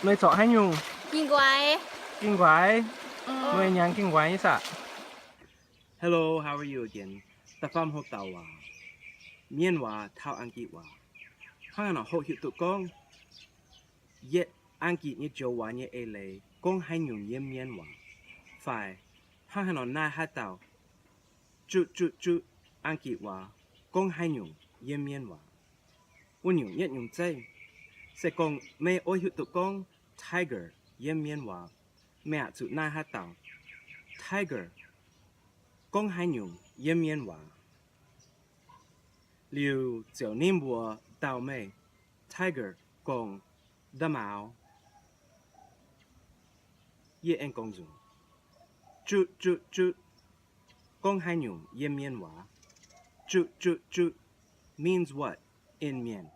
Meih corc haaix nyungc? Ging-nquaix. Ging-nquaix. Meih nyanc ging-nquaix nyei saah? Hello, how are you again? Da'faam houx-dauh waac, Mienh waac taux Anggitc waac. Hnangv haaix nor hoqc hiuv duqv gorngv yietc Anggitc nyei joux waac nyei eix leiz gorngv haaix nyungc yiem Mienh waac? Fai hnangv haaix nor naaiv haaix dauh jutv jutv jutv Anggitc waac gorngv haaix nyungc yiem Mienh waac? Wuov nyungc nyetv nyungc zeiv, se gorngv meih oix hiuv duqv gorngv tiger yiem Mienh waac, meih aah zuqc naaiv haaix dauh tiger gorngv haaix nyungc yiem Mienh waac. Liuz ziouc ninh mbuox dauh meih, tiger gorngv nda'maaux. Yie aengx gorngv nzunc, jutv jutv jutv gorngv haaix nyungc yiem Mienh waac? Jutv jutv jutv means what in Mien?